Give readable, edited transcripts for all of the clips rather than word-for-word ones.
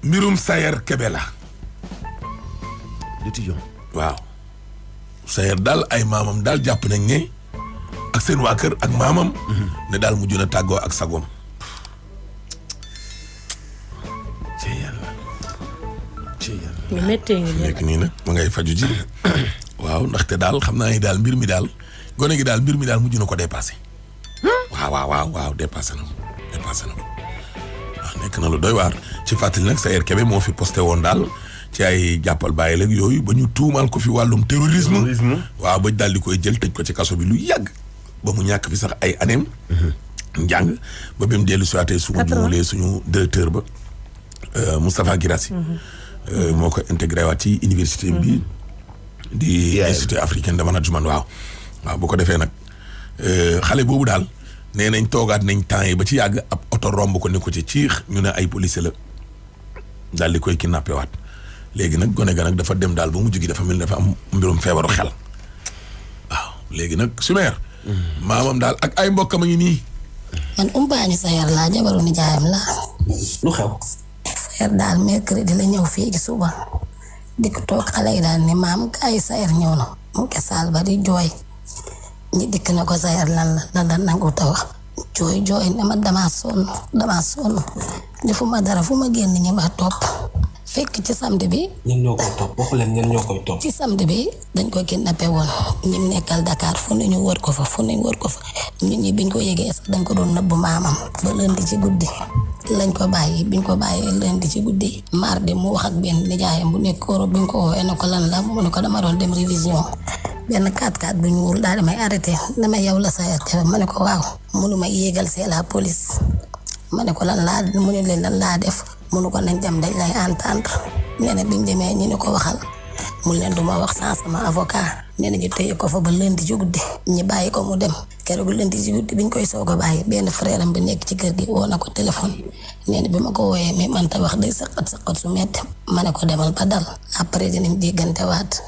mbirum Sayer Kébé la. l'étudiant. waaw Sayer daal ay maamam daal jàpp nañ ne ak seen waa kër ak maamam. ne daal mujj na tàggoo ak sagoom. ci yàlla. lu méttee ngi nekk nii nag ma ngay faju ji. waaw ndaxte daal xam naa ni daal mbir mi daal gone gi daal mbir mi daal mujj na ko dépassé. waaw dépassé na ko waaw nekk na lu doy waar ci fàttali nag Sayer Kébé moo fi posté woon daal ci ay jàppal bàyyi léegi yooyu ba ñu tuumaal ko fi wàllum terrorisme. waaw ba daal di koy jël tëj ko ci kaso bi lu yàgg ba mu ñàkk fi sax ay aneem njàng ba bi mu dellu si waatee su ma juulee suñu directeur ba Moustapha Guirassy moo ko intégré waat ci université bi di institut africain de management waaw bu ko defee nag xale boobu daal nee nañ toogaat nañ temps yi ba ci yàgg ab oto romb ko ne ko ci ciix ñu ne ay policier la daal di koy kidnappé waat léegi nag gone ga nag dafa dem daal ba mujj gi dafa mel ni dafa am mbirum feebaru xel waaw léegi nag sumeer maamam daal ak ay mbokkam a ngi nii. man umpaañu Sayer laa jabaru nijaayam la. lu xew. Sayer daal mercredi la ñëw fii ci suba di ko toog xale yi daal ne maam gaa yi Sayer ñëw na mu ngi saal ba di jooy ñi dikk na ko Sayer lan la nangu ta wax jooy ne ma damaa sonn defuma dara fu ma génn ñi ma topp fekk ci samedi bi. ñen ñoo koy topp waxu leen ñen ñoo koy topp. ci samedi bi dañ ko kidnappé woon ñim nekkal Dakar fu ne ñu wër ko fa ñun ñi biñ ko yégee sax dañ ko doon nëbbu maamam ba lundi ci guddi lañ ko bàyyi biñ ko bàyyi lundi ci guddi mardi mu wax ak benn nijaayam bu nekk Europe biñ ko woowee ne ko lan la mu ne ko dama doon dem révision benn 4x4 bu ñuul daal damay arrêté dama yow la Sayer Kébé ma ne ko waaw mënu ma yéegal c'est la police ma ne ko lan laa mu ne leen lan laa def mënu ko nañ dem dañ lay entendre nee na biñ demee ñu ne ko waxal mu leen duma wax sans sama avocat nee na ñu téye ko fa ba lundi ci guddi ñi bàyyi ko mu dem keroog lundi ci guddi biñ koy soog a bàyyi benn frère am bi nekk ci kër gi woo na ko téléphone nee na bi ma ko wooyee mais man ta wax day saqat su metti ma ne ko demal ba dal après dinañ déggante waat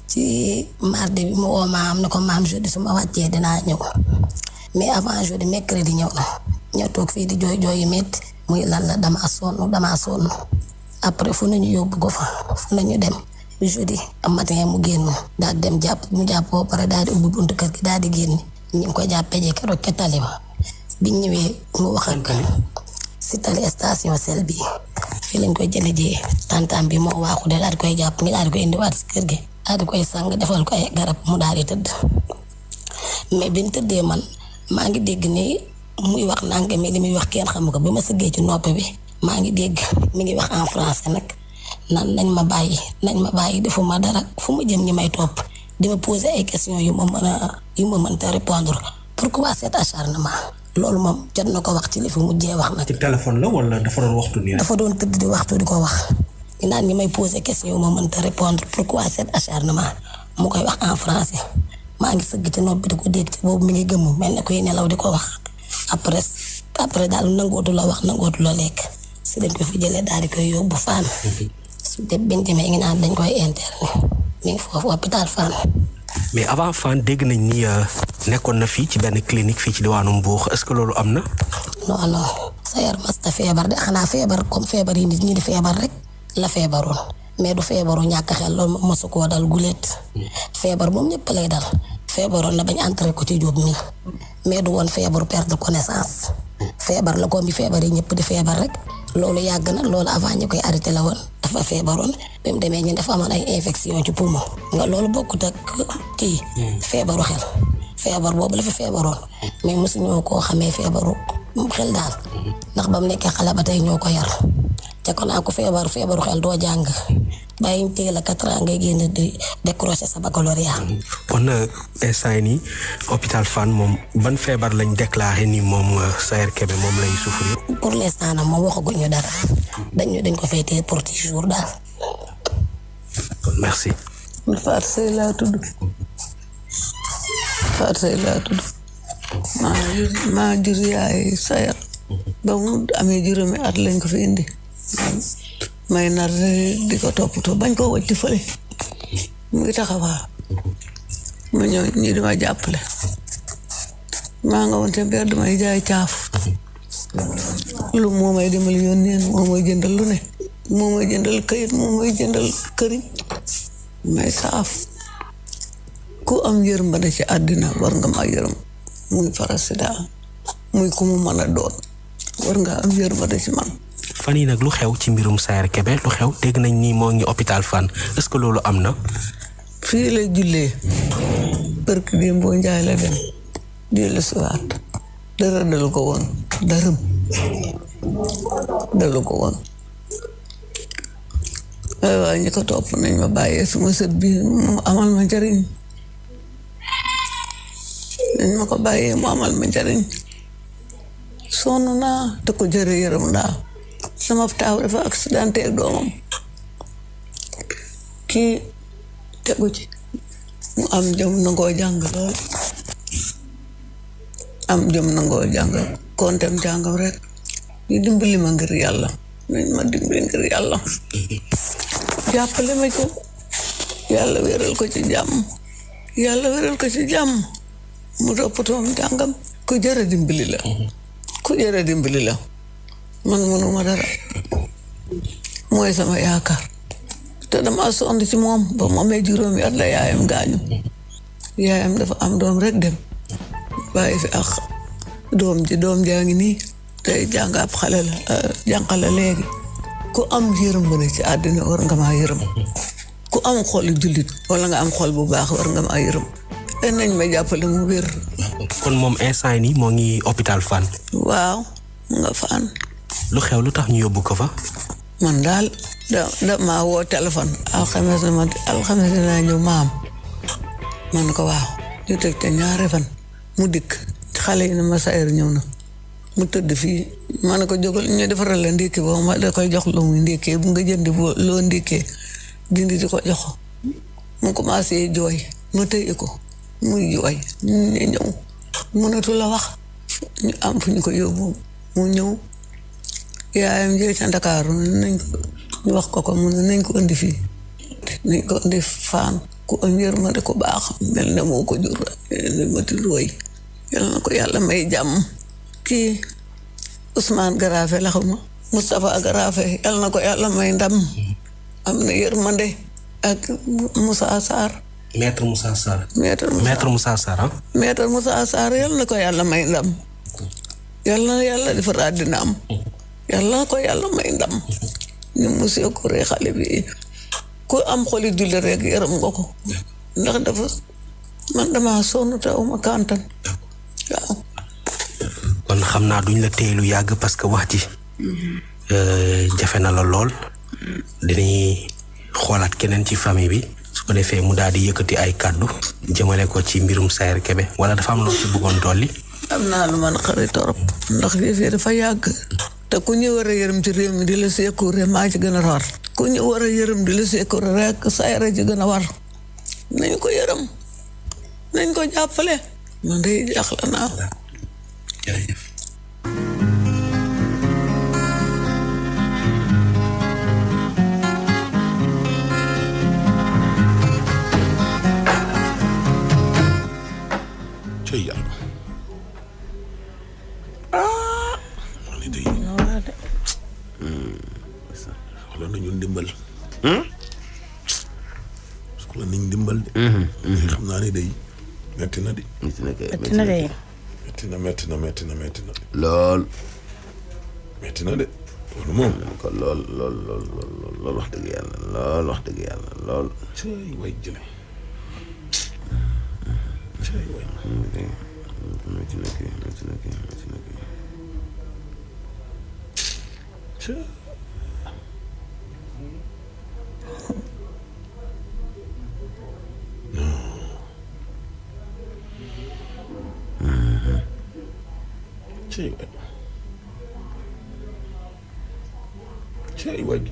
ci mardi bi mu woo maam ne ko maam jeudi su ma wàccee dinaa ñëw mais avant jeudi mercredi ñëw na ñëw toog fii di jooy yu metti muy lan la damaa sonn après fu nañu yóbbu ko fa fu nañu dem jeudi am matin mu génn daal dem mu jàpp ba pare daal di ubbi buntu kër gi daal di génn ñu ngi ko jàppee jee keroog ca tali ba biñ ñëwee mu wax ak si tali station sel bi fii lañ koy jële jee tantam bi moo waaxu de daal di koy jàpp ngi daal di koy indiwaat si kër gi daal di koy sang defal ko ay garab mu daal di tëdd mais biñ tëddee man maa ngi dégg ni muy wax nanga mais li muy wax kenn xamu ko bi ma sëggee ci nopp bi maa ngi dégg mi ngi wax en français nag nan nañ ma bàyyi defuma dara fu ma jëm ñi may topp di ma poser ay questions yu ma mënta répondre pourquoi cet acharnement loolu moom jot na ko wax ci li fi mujjee wax nag. ci téléphone la wala dafa doon waxtu nii. dafa doon tëdd di waxtu di ko wax ñu naan ñi may poser question yu ma mënta répondre pourquoi cet acharnement mu koy wax en français maa ngi sëgg ci nopp bi di ko dégg ci boobu mi ngi gëmmu mel ne koy nelaw di ko wax après daal nangootu la wax nangootu la lekk si dañ ko fi jëlee daal di koy yóbbu Fann su dee biñ demee ngi naan dañ koy interné mi ngi foofu hôpital Fann. mais avant Fann dégg nañ ni nekkoon na fii ci benn clinique fii ci diwaanu Mbour est-ce que loolu am na. non Sayer masta feebar de xanaa feebar comme feebar yi nit ñi di feebar rek la feebaroon mais du feebaru ñàkk xel loolu moom mosu koo dal guléet feebar moom ñëpp lay dal feebaroon na bañ entré ko ci jóob mi mais du woon feebaru perte de connaissance feebar la ko mi feebar yi ñëpp di feebar rek loolu yàgg na loolu avant ñu koy arrêté la woon dafa feebaroon bi mu demee ñun dafa amoon ay infection ci poumon nga loolu bokkut ak kii feebaru xel feebar boobu la fi feebaroon mais mosuñoo koo xamee feebaru xel daal ndax ba mu nekkee xale ba tey ñoo ko yar te kon naa ko feebaru xel doo jàng bàyyi ñu téye la 4 ans ngay génn di décrocher sa baccalauréat. kon instant yi nii hôpital Fann moom ban feebar lañ déclaré ni moom Sayer Kébé moom lay souffrir. pour l'instant nag moom waxaguñu dara dañ ko fay téye pour 10 jours daal. merci. Fatou Seye laa tudd maa jur yaay Sayer ba mu amee juróomi at lañ ko fi indi may nar di ko toppatoo bañ koo wëcc fële mu ngi taxawaa ma ñëw ñi dima jàppale maa nga woon te mbedd may jaay caaf lu moo may dimbali yónnee moo may jëndal lu ne moo may jëndal kayit moo may jëndal këriñ may saaf ku am yërmande ci àddina war nga ma yërëm muy président muy ku mu mën a doon war nga am yërmande ci man. fan yi nag lu xew ci mbirum Saer Kébé lu xew dégg nañ ni moo ngi hôpital Fann est-ce que loolu am na. fii la jullee barki démb boo njaay la dem dellu siwaat dara dalu ko woon dërëm dalu ko woon waaye ñi ko topp nañ ma bàyyee suma sët bi mu amal ma njariñ nañ ma ko bàyyee mu amal ma njariñ sonn naa te ko jëre yërëm naa sama taaw dafa accidenté ak doomam kii tegu ci mu am jom nangoo jàng lool am jom nangoo jàng kontem jàngam rek ñu dimbali ma ngir yàlla nañ ma dimbali ngir yàlla jàppale ma ci yàlla wéral ko ci jàmm yàlla wéral ko ci jàmm mu toppatoom jàngam ku jëra dimbali la ku jëra dimbali la man mënuma dara mooy sama yaakaar te dama sonn ci moom ba mu amee juróomi at la yaayam gaañu yaayam dafa am doom rek dem bàyyi fi ak doom jaa ngi nii tey jàng ab xale la jànqale léegi ku am yërëm bu ne ci àddina war nga maa yërëm ku am xol jullit wala nga am xol bu baax war nga maa yërëm te nañ ma jàppale mu wér. kon moom instant yi nii moo ngi hôpital Fann. waaw nga Fann. lu xew lu tax ñu yóbbu ko fa. man daal da maa woo téléphone alxames naa ñëw maam man ko waaw ñu teg te ñaari fan mu dikk xale yi ne ma Saer ñëw na mu tëdd fii ma ne ko jógal ñu defaral la ndékki boobu ma da koy jox lu muy ndékkee bu nga jëndi loo ndékkee dindi di ko jox mu commencé jooy ma tëye ko muy jooy ñu ñëw mënatu la wax ñu am fu ñu ko yóbbu mu ñëw yaayam jël ca Ndakaaru nañ ko ñu wax ko mu ne nañ ko indi fii nañ ko indi Fann ku am yërmande ko baax mel na moo ko jur mati looy yal na ko yàlla may jàmm kii Ousmane Garafe la xawma Moustapha Garafe yal na ko yàlla may ndam am na yërmande ak Moussa Sarr maître Moussa Sarr maître Moussa Sarr yal na ko yàlla may ndam yal na yàlla defar àddinaam yàlla na ko yàlla may ndam ñu monsieur Kouré xale bi ku am xoli julli rek yaram nga ko ndax dafa man dama sonn te uma kantan waaw kon xam naa duñ la téye lu yàgg parce que wax ji jafe na la lool dinañuy xoolaat keneen ci famille bi su ko defee mu daal di yëkkati ay kàddu jëmale ko ci mbirum Saer Kébé wala dafa am loo ci bëggoon dolli. am naa lu man xarit torop ndax fii dafa yàgg te ku ñu war a yërëm ci réew mi di la secouré maa ci gën a war ku ñu war a yërëm di la secouré rek Saer ci gën a war nañ ko yërëm nañ ko jàppale man day jaxla naa jërëjëf. cëy yàlla soxla nañu ndimbal soxla nañ ndimbal de xam naa ne day metti na de metti na lool metti na de loolu moom ko lool wax dëgg yàlla lool cëy way jële cëy way metti na kii cëy cëy way cëy way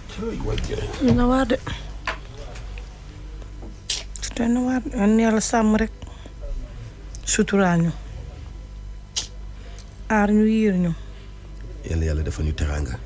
cëy way jële na waar de te na waar de yàlla sàmm rek suturaal ñu aar ñu yiir ñu yàlla dafa ñu teraanga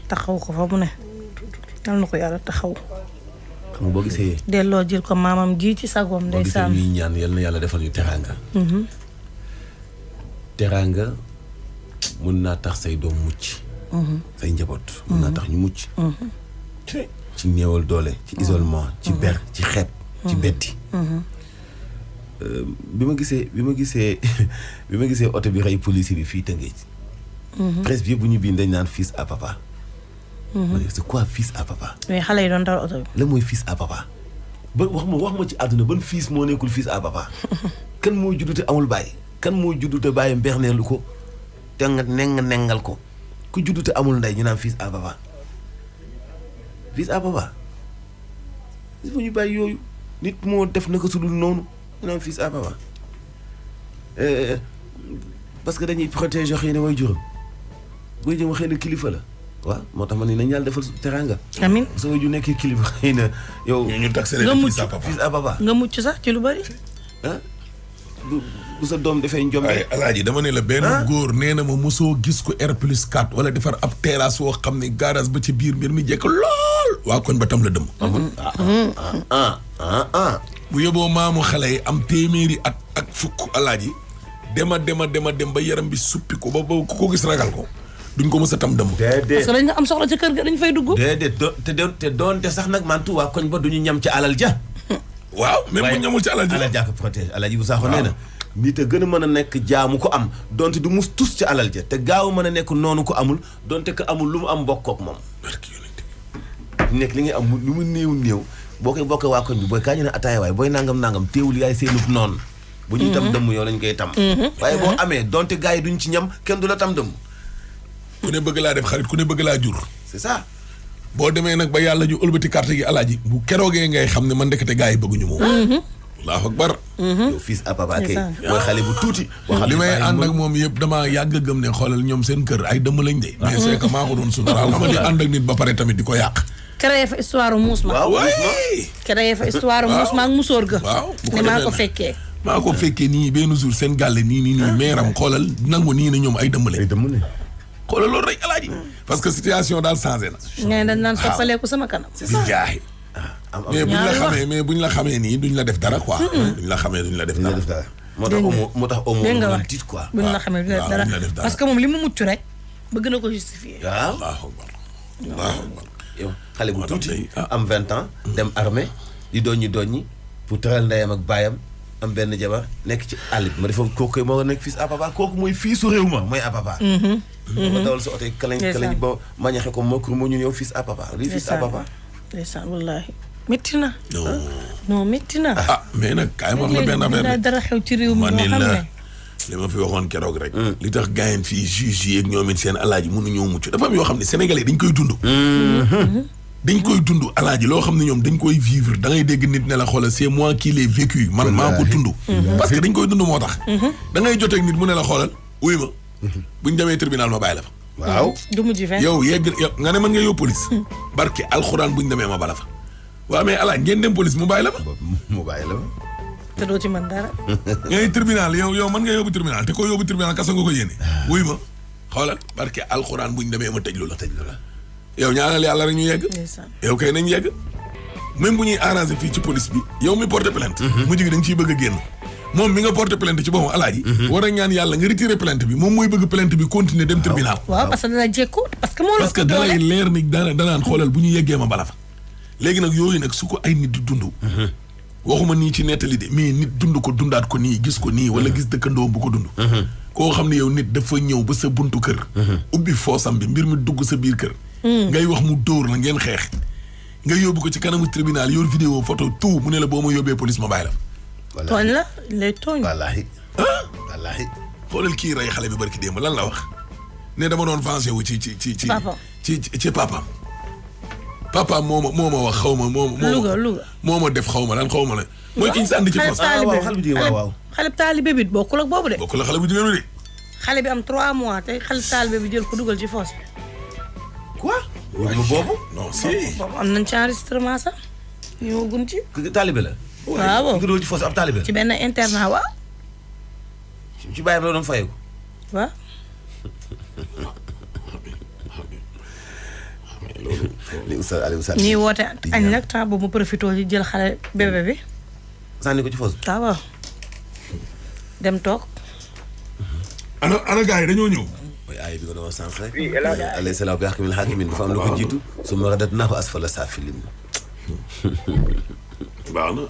taxaw ko fa mu ne yal na ko yàlla taxaw xam nga boo gisee delloo jël ko maamam ji ci sagoom boo gisee ndeysaan ñuy ñaan yal na yàlla defal ñu teraanga teraanga mun naa tax say doom mucc. say njaboot. mun naa tax ñu mucc. ci néewal doole ci isolement ci ber ci xeeb ci betti. bi ma gisee oto bi rey policier bi fii Tëngéej. presse bi bu ñu bind dañ naan fils à papa. ma ne c'est quoi fils à papa. mais xale yi doon dawal oto bi. la mooy fils à papa. ba wax ma ci àdduna ban fils moo nekkul fils à papa. kan moo juddu te amul bàyyi. kan moo juddu te bàyyi mberneelu ko te nga nengal ko ku juddu te amul ndey ñu naan fils à papa. fils à papa. il faut ñu bàyyi yooyu nit moo def naka su dul noonu ñu naan fils à papa. parce que dañuy protéger xëy na way juróom booy jëm xëy na kilifa la. waaw moo tax ma ne nañu yàlla defal teraanga. amiin sa way ju nekkee kilifa xëy na yow. ñu taxé leen fils à papa. fils à papa. nga mucc sax ci lu bari. ah bu sa doom defee njombe. ay alaaji dama ne la benn góor nee na ma mosoo gis ko R+4 wala defar ab terrasse woo xam ne garage ba ci biir mbir mi jekk lool. waa koñ ba tam la dëmm. bu yóbboo maamu xale yi am téeméeri at ak fukk alaaji dem ba yaram bi suppi ko ba ku ko gis ragal ko duñ ko mës a tam dëmm. parce que dañ nga am soxla ca kër ga dañ fay dugg. déedéet te doonte sax nag man tu waa koñ ba duñu ñam ci alal ja. waaw même bu ñamul ci alal ja. alal ja ko protège alal ji bu saaxoo nee na. nit a gën a mën a nekk jaamu ko am donte du mus tus ci alal ja te gaaw mën a nekk noonu ko amul donte ko amul lu mu am bokkook moom. nekk li nga am lu mu néew boo koy bokkee waa koñ bi booy kaa ñu ne ataaya waaye booy nangam teewul yaay seenub noonu. bu ñuy tam dëmm yow lañ koy tam. waaye boo amee donte gars yi duñ ci ñam kenn du la tam dëmm. ku ne bëgg laa def xarit ku ne bëgg laa jur. c'est ça. boo demee nag ba yàlla ñu ëlbati carte gi alaaji bu keroogee ngay xam ne man ndekete gars yi bëgguñu moom. allahu akbar. yow fils à papa kay mooy xale bu tuuti. li may ànd ak moom yëpp damaa yàgg gëm ne xoolal ñoom seen kër ay dëmm lañ de. mais c'est que maa ko doon sunaral xam nga di ànd ak nit ba pare tamit di ko yàq. créé fa histoire muus ma. waaw créé fa histoire muus ma ak musóor ga. waaw bu ko ne maa defee ko nag. fekkee. maa ko fekkee nii benn jour seen gàlle nii meeram xoolal nangu nii ne ñoom ay dëmm lañ. xoolal loolu rek alaaji. parce que situation daal changé na. ngay dañ naan soppaleeku sama kanam. di jaaxi. mais buñ la xamee nii duñ la def dara quoi. duñ la xamee duñ la def dara. moo tax homo dégg nga moom wax tiit quoi. buñ la xamee duñ la def dara parce que moom li mu mucc rek bëgg na ko justifier. waaw allahu akbar allahu akbar. yow xale bu moo tax tuuti tey, am 20 ans dem armée di doññi pour teral ndeyam ak baayam am benn jabar nekk ci àll bi ma defoon kooku koy moo nekk fils à papa kooku mooy fii su réew ma mooy à papa. ma dawal sa oto yi kalañ ba mañaxe ko moo kur moo ñu ñëw fils à papa lii fils à papa. ndeysaan wallaahi métti na. non métti na. ah mais nag kaay ma wax la benn affaire dara xew ci réew mi man moo ni xam la ne. li ma fi waxoon keroog rek. li tax gaayen fii juge yi ak ñoom it seen alaaji mënuñoo mucc dafa am yoo xam ne sénégalais dañ koy dund. dañ koy dund alaaji loo xam ne ñoom dañ koy vivre da ngay dégg nit ne la xoolal c'est moi qui l'ai vécu man maa ko dund. parce que dañ koy dund moo tax. da ngay joteeg nit mu ne la xoolal uy ma. buñ demee tribunal ma bàyyi la fa. waaw. du mujj fenn. yow nga ne mën nga yow police. barke alxuraan buñ demee ma bala fa. waaw mais alaaj ngeen dem police mu bàyyi la fa. mu bàyyi la fa. te doo ci mën dara. ngay tribunal yow mën nga yóbbu tribunal te ko yóbbu tribunal kasa nga ko yéene. wuy ma xoolal barke alxuraan buñ demee ma tëjlu la. yow ñaanal yàlla rek ñu yegg. yow kay nañ yegg. même bu ñuy arrangé fii ci police bi yow mi porté plainte. mujj gi da nga ciy bëgg a génn. moom mi nga porté plainte ci boppam alaaji. war a ñaan yàlla nga retiré plainte bi moom mooy bëgg plainte bi continuer dem tribunal. waaw parce que dana jékku parce que moo la. parce que dalay leer ni danaan xoolal bu ñu yeggee ma bala fa. léegi nag yooyu nag su ko ay nit di dund. waxuma nii ci nettali de mais nit dund ko dundaat ko nii gis ko nii wala gis dëkkandoo bu ko dund. koo xam ne yow nit dafa ñëw ba sa buntu kër. ubbi foosam bi mbir mi dugg sa biir kër. ngay wax mu dóor la ngeen xeex. nga yóbbu ko ci kanamu tribunal yor vidéo photo tout mu ne la boo ma yóbbee police ma bàyyi la. tooñ la lay tooñ. wallaahi. wallaahi. xoolal kii rey xale bi barki démb lan la wax. ne dama doon vengé wu ci. papa ci papaam. papaam moo ma wax xaw ma Louga moo ma def xaw ma lan xaw ma la. mooy ki ñu sànni ci fos. xale bi taalibe bi bokkul ak boobu de. bokkul ak xale bu jigéen bi de. xale bi am 3 mois te xale taalibe bi jël ko dugal ci foos bi. quoi. boobu. non si. boobu am nañ ci enregistrement sax. ñoo gun ci. taalibe la. waaw nga doon ci foos ab taalibe la. ci benn internat waaw. ci bàyyam la doon fayeeku. waaw. li Oustaz Aliou Sall. ñuy woote añ nag temps boobu mu profité ci jël xale bébé bi. sànni ko ci foos. waaw dem toog. ana gars yi dañoo ñëw. mooy aay bi nga doon sànq rek. alayhi salaam bi xakimin xakimin dafa am lu ko jiitu. su ma radat naa ko asfala saafilin. baax na